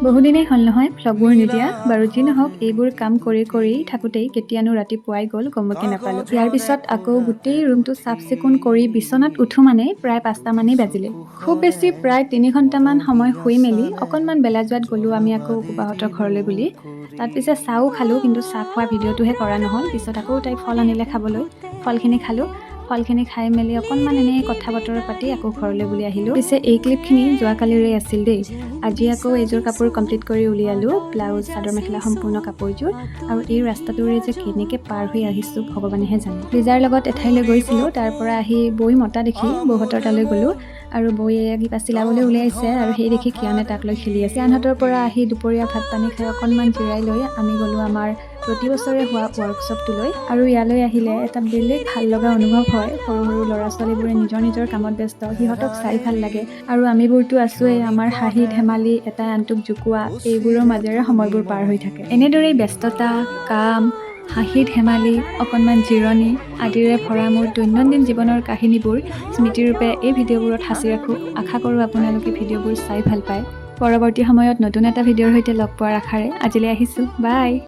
বহুদিনেই হ'ল নহয় ভ্লগবোৰ নিদিয়া। বাৰু যি নহওক, এইবোৰ কাম কৰি কৰি থাকোঁতেই কেতিয়ানো ৰাতিপুৱাই গ'ল গমকে নাপালোঁ। ইয়াৰ পিছত আকৌ গোটেই ৰুমটো চাফ চিকুণ কৰি বিচনাত উঠো মানে প্ৰায় 5টামানেই বাজিলে। খুব বেছি প্ৰায় 3 ঘণ্টামান সময় শুই মেলি অকণমান বেলা যোৱাত গ'লোঁ আমি আকৌ কুবাহঁতৰ ঘৰলৈ বুলি। তাত পিছে চাহো খালোঁ, কিন্তু চাহ খোৱা ভিডিঅ'টোহে কৰা নহ'ল। পিছত আকৌ তাই ফল আনিলে খাবলৈ, ফলখিনি খালোঁ। ফলখিনি খাই মেলি অকণমান এনেই কথা বতৰা পাতি আকৌ ঘৰলৈ বুলি আহিলোঁ। পিছে এই ক্লিপখিনি যোৱাকালিৰে আছিল দেই। আজি আকৌ এইযোৰ কাপোৰ কমপ্লিট কৰি উলিয়ালোঁ, ব্লাউজ, চাদৰ মেখেলা, সম্পূৰ্ণ কাপোৰযোৰ। আৰু এই ৰাস্তাটোৰে যে কেনেকৈ পাৰ হৈ আহিছোঁ ভগৱানেহে জানে। লিজাৰ লগত এঠাইলৈ গৈছিলোঁ। তাৰ পৰা আহি বৈ মতা দেখি বৌহঁতৰ তালৈ গ'লোঁ আৰু বৌয়ে কিবা চিলাবলৈ উলিয়াইছে আৰু সেই দেখি কিয়ানে তাক লৈ খেলি আছে। কিয়ানহঁতৰ পৰা আহি দুপৰীয়া ভাত পানী খাই অকণমান জিৰাই লৈ আমি গ'লোঁ আমাৰ প্ৰতি বছৰে হোৱা ৱৰ্কশ্বপটোলৈ। আৰু ইয়ালৈ আহিলে এটা বেলেগ ভাল লগা অনুভৱ হয়। সৰু সৰু ল'ৰা ছোৱালীবোৰে নিজৰ নিজৰ কামত ব্যস্ত, সিহঁতক চাই ভাল লাগে। আৰু আমিবোৰতো আছোৱেই, আমাৰ হাঁহি ধেমালি, এটাই আনটোক জোকোৱা, এইবোৰৰ মাজেৰে সময়বোৰ পাৰ হৈ থাকে। এনেদৰেই ব্যস্ততা, কাম, হাঁহি ধেমালি, অকণমান জিৰণি আদিৰে ভৰা মোৰ দৈনন্দিন জীৱনৰ কাহিনীবোৰ স্মৃতিৰূপে এই ভিডিঅ'বোৰত সাঁচি ৰাখোঁ। আশা কৰোঁ আপোনালোকে ভিডিঅ'বোৰ চাই ভাল পায়। পৰৱৰ্তী সময়ত নতুন এটা ভিডিঅ'ৰ সৈতে লগ পোৱাৰ আশাৰে আজিলৈ আহিছোঁ। বাই।